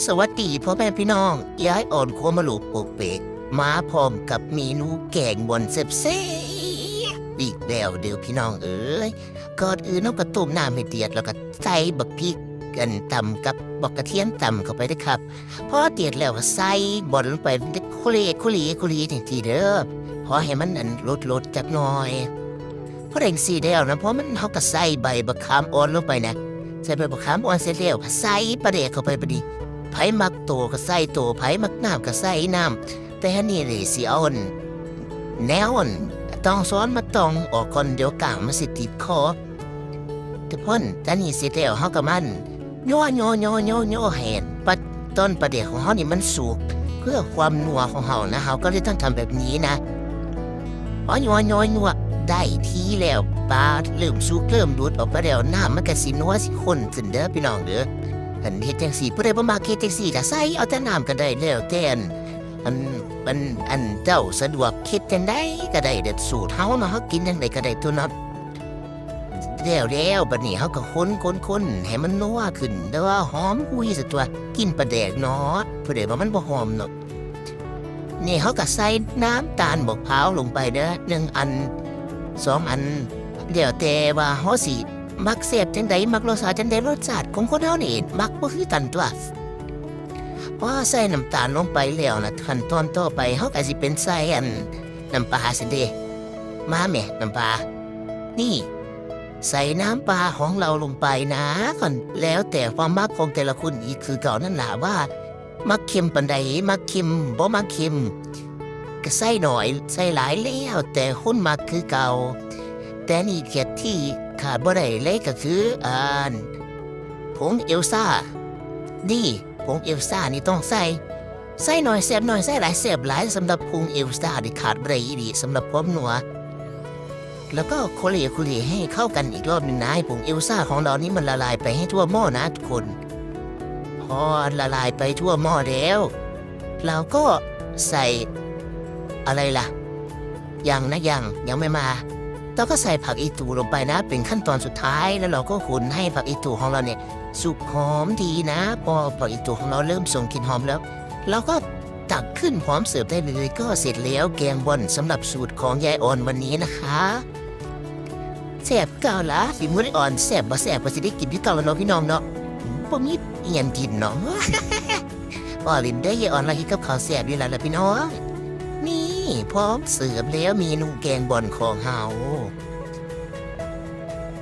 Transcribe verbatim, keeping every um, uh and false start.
สวัสดีพ่อแม่พี่น้อง ยายอ่อนครัวมาลูกปกเปก มาพร้อมกับเมนูแกงบอนแซ่บๆอีกแล้วเด้อพี่น้องเอ๋ย ก่อนอื่นเราก็ต้มน้ำให้เดือด แล้วก็ใส่บักพริก อันตำกับบักกระเทียมตำเข้าไปเด้อครับ พอเดือดแล้วก็ใส่บอนลงไป โคเล โคเล โคเล จั่งซี้เด้อ พอให้มันอันลดๆจักหน่อย พอได้จั่งซี้แล้วนะ พอมัน เราก็ใส่ใบบักขามอ่อนลงไปนะ ใส่ใบบักขามอ่อนเสร็จแล้วก็ใส่ปลาแดกเข้าไปบัดนี้ ไผมักโตก็ใส่โต ไผมักน้ำก็ใส่น้ำ แต่อันนี้นี่สิเอาอัน แนวอัน ตองซ้อนมาตองออกก่อน เดี๋ยวกลางมันสิติดคอ แต่พออันนี้เสร็จแล้วเราก็มาอัน ย่อๆๆๆๆให้อัน ปลา ตอนปลาแดกของเรานี่มันสุก เพื่อความนัวของเรานะ เราก็เลยต้องทำแบบนี้นะ พอย่อๆๆได้ที่แล้ว ปลาเริ่มสุกเริ่มหลุดออกมาแล้ว น้ำมันก็สินัวสิข้นขึ้นเด้อพี่น้องเด้อ คันเฮ็ดจั่งซี้ ผู้ใดบ่มักเฮ็ดจั่งซี้ก็ใส่เอาแต่น้ำก็ได้ แล้วแต่อัน อัน อัน อันเจ้าสะดวกเฮ็ดจั่งใดก็ได้ แบบสูตรเฮาเนาะ เฮากินจั่งใดก็ได้ตั่วเนาะ แล้ว แล้วบัดนี้เฮาก็คนๆๆให้มันนัวขึ้น แต่ว่าหอมหุยซะตั่ว กลิ่นปลาแดกเนาะ ผู้ใดว่ามันบ่หอมเนาะ นี่เฮาก็ใส่น้ำตาลมะพร้าวลงไปเด้อ หนึ่งอัน สองอัน แล้วแต่ว่าเฮาสิมักแซ่บจั่งใด มักรสชาติจั่งใด รสชาติของคนเฮานี่มักบ่คือกันตั่ว พอใส่น้ำตาลลงไปแล้วนะ ขั้นตอนต่อไปเฮาก็สิเป็นใส่อันน้ำปลาซั่นเด้ มาแหมน้ำปลา นี่ ใส่น้ำปลาของเราลงไปนะ ก่อน แล้วแต่ความมักของแต่ละคนอีกคือเก่านั่นล่ะว่า มักเค็มปานใด มักเค็ม บ่มักเค็ม ก็ใส่หน่อย ใส่หลายแล้วแต่คนมักคือเก่า แต่นี่เขตที่ขาดบ่ได้เลยก็คือ อ่าน ผงเอลซ่า นี่ ผงเอลซ่านี่ต้องใส่ ใส่หน่อยแซ่บหน่อย ใส่หลายแซ่บหลาย สำหรับผงเอลซ่านี่ขาดบ่ได้อีหลี สำหรับความนัว แล้วก็โคเลโคเลให้เข้ากันอีกรอบหนึ่งนะ ให้ผงเอลซ่าของเรานี่มันละลายไปให้ทั่วหม้อนะทุกคน พอละลายไปทั่วหม้อแล้ว เราก็ใส่อะไรล่ะ ยังนะ ยัง ยังไม่มา เราก็ใส่ผักอีตูลงไปนะ เป็นขั้นตอนสุดท้าย แล้วเราก็คนให้ผักอีตูของเราเนี่ยสุกหอมดีนะ พอผักอีตูของเราเริ่มส่งกลิ่นหอมแล้ว เราก็ตักขึ้นพร้อมเสิร์ฟได้เลย ก็เสร็จแล้วแกงบอนสำหรับสูตรของยายอ่อนวันนี้นะคะ แซ่บคือเก่าล่ะ ฝีมือยายอ่อน แซ่บบ่แซ่บก็สิได้กินคือเก่าล่ะเนาะพี่น้องเนาะ บ่มีอิหยังกินเนาะ บ่เล่นเด้อยายอ่อน ลาวเฮ็ดกับข้าวแซ่บอยู่แล้วล่ะพี่น้อง นี่พร้อมเสิร์ฟแล้วเมนูแกงบอนของเฮา